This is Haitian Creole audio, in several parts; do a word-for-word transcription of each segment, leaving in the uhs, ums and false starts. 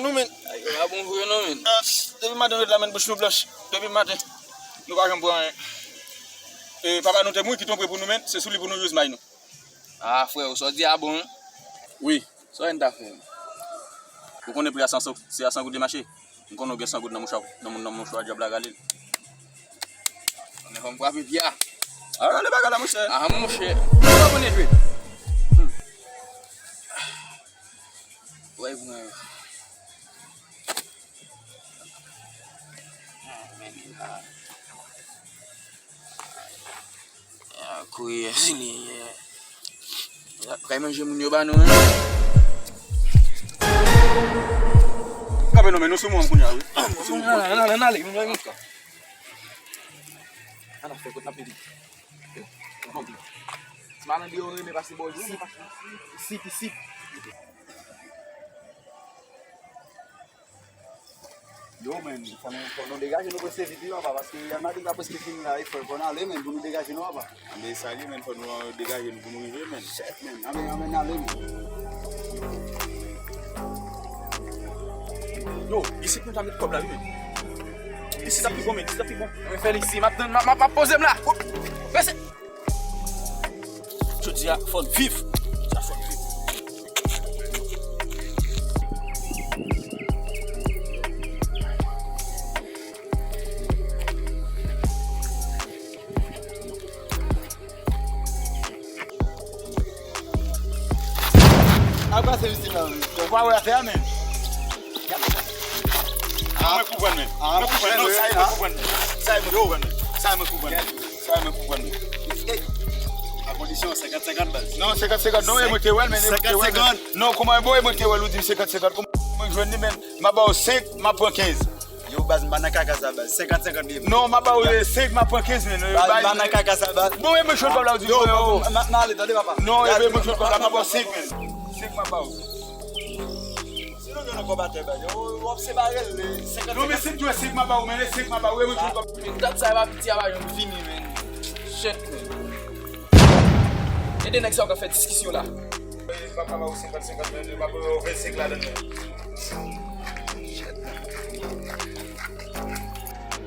Nou, men. Ay, yo pa bon vre non, men. Ah, depi maten nou ret la, men, bouch nou blanch. Depi maten, nou pa janm pran anyen. E papa nou te mouri, kite yon pre pou nou, men. Se sou li pou nou use may nou. Ah, frè, sa w di a bon, wi. Wi. Sa w ta fè? Ou konnen pri a san, se a san goud li mache? M konnen w gen san goud nan mouchwa, nan, nan mouchwa dyab la, Galil. Mwen fò m frape pye a. Ah, gade bagay la, monchè. Ah, monchè. Ou pa konnen jwe. Hmm. Wè, pou mwen. Ah, men la. Ah, kouri, sini. Kay manje moun yo ba nou, hein? Kanpe non, men nou sou mwen kounye a, wi. Ann ale, ann ale, ann ale. Ann fè kout n ap pedi. Ti malandri yo renmen pase bò yo. Isit, isit. Yo, men, fò nou, fò nou degaje nou prèske vit, wi, papa, paske Real Madrid la prèske fini la, wi, fò, fò n ale, men, pou nou degaje nou, papa. Men sa li, men, fò nou, euh, degaje nou pou nou rive, men. Shit, men, ann, ann, ann ale, men. Yo, isit nou ta met kòb la, wi, men. Isit ap pi bon, men, isit ap pi bon. Mwen fè li isi, m ap tann, m ap, m ap, m ap poze m la. Rete. Jodi a, fò n viv. Jodi a, fò n viv. Apa se isit la, wi. Ou pa wè atè a, men. Ah, mwen konprann, men. Ah, mwen konprann, non, sa e mwen konprann, men. Sa e mwen konprann, men. Sa e mwen konprann, men. Sa e mwen konprann, men. A kondisyon senkant senkant, baz. Non, senkant senkant, non, e mwen te wè l, men e mwen te wè l, men. Senkant senkant. Non, kòman e bon, e mwen te wè l, ou di m senkant senkant. Kòman mwen jwenn li, men? M ap ba w senk, m ap pran kenz. Yo, baz, m pa nan kaka sa, baz. Senkant senkant li ye. Non, m ap ba w senk, m ap pran kenz, men. Baz, m pa nan kaka sa, baz. Bon, e mwen jwenn kòb la, ou di m, yo, m ale, tande, papa. Non, e mwen jwenn kòb la, m ap ba w senk, men. Senk, m ap ba w. Si nou jwenn yon kòb atè, baz, w ap separe l, senkant senkant. Non, men se dwe senk m ap ba ou, men se senk m ap ba ou, e mwen jwenn kòb. Men dat sa e pa piti a pa janm fini, men. Shit, men. E de nèg sa yo k ap fè diskisyon la. E, m ap ba ou senkant senkant, men, m ap ba ou vennsenk ladan, men. Shit, men.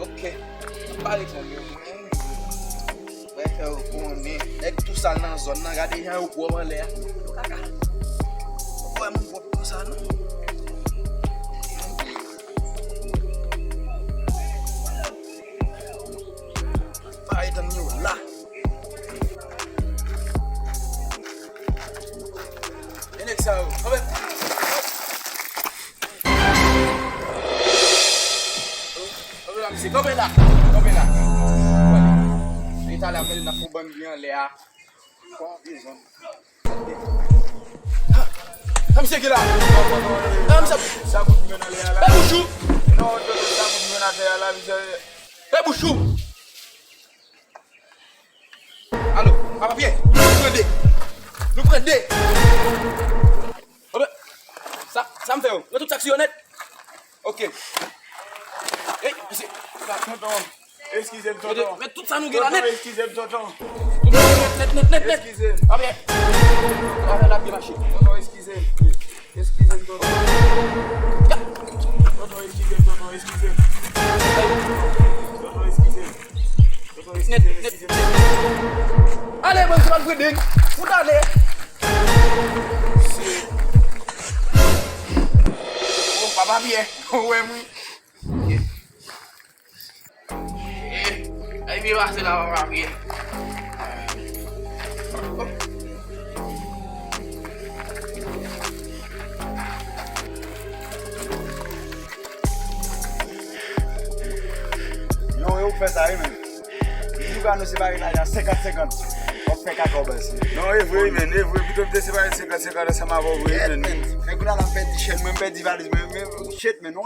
Ok. M pa reponn yo, men. Mwen fè yo konnen. Nèg tou sal nan zòn nan, gade jan yo pwòp anlè a. Yo kaka. Ou wè moun pwòp konsa, non? Pa etann yo la. E nèg sa yo. Kanpe. Kanpe la, mesye. Kanpe la. Kanpe la. Li talè ap gade n ap fè yon bann bri anlè a. Sa misye gen la? Sa misye. Sa kout mwen anlè a la. Fè bouch ou. Non, sa kout mwen atè a la, misye. Fè bouch ou. Alo, papa Pyè, nou pran de. Nou pran de. Sa, sa m fè yo. Yo tout sa k sou yo nèt. Ok. Ey, mesye. Sa, tonton. Eskize m, tonton. Met tout sa nou gen la nèt. Tonton, eskize m, tonton. Tout sa nou gen nèt, nèt, nèt, nèt. Eskize m. Papa Pyè. Bagay la ap byen mache. Tonton, eskize m. Eskize m, tonton. Tonton, eskize m, tonton, eskize m. Tonton, eskize m. Tonton, eskize m, eskize m. Ale, mwen, se pa l prende. Fout ale. Oh, papa Pyè. Ou wè m, wi. Eh, ay, byen pase la, papa Pyè. Yo, yo, fè sa, wi, men. Jou ka nou separe lajan senkant senkant. W ap fè kaka w baz. Non, e vre, wi, men, e vre. Pito m te separe senkant senkant ansanm avè w, wi, men. Men, men kounye a la m pèdi chèn mwen, m pèdi valiz mwen, men, shit, men, non.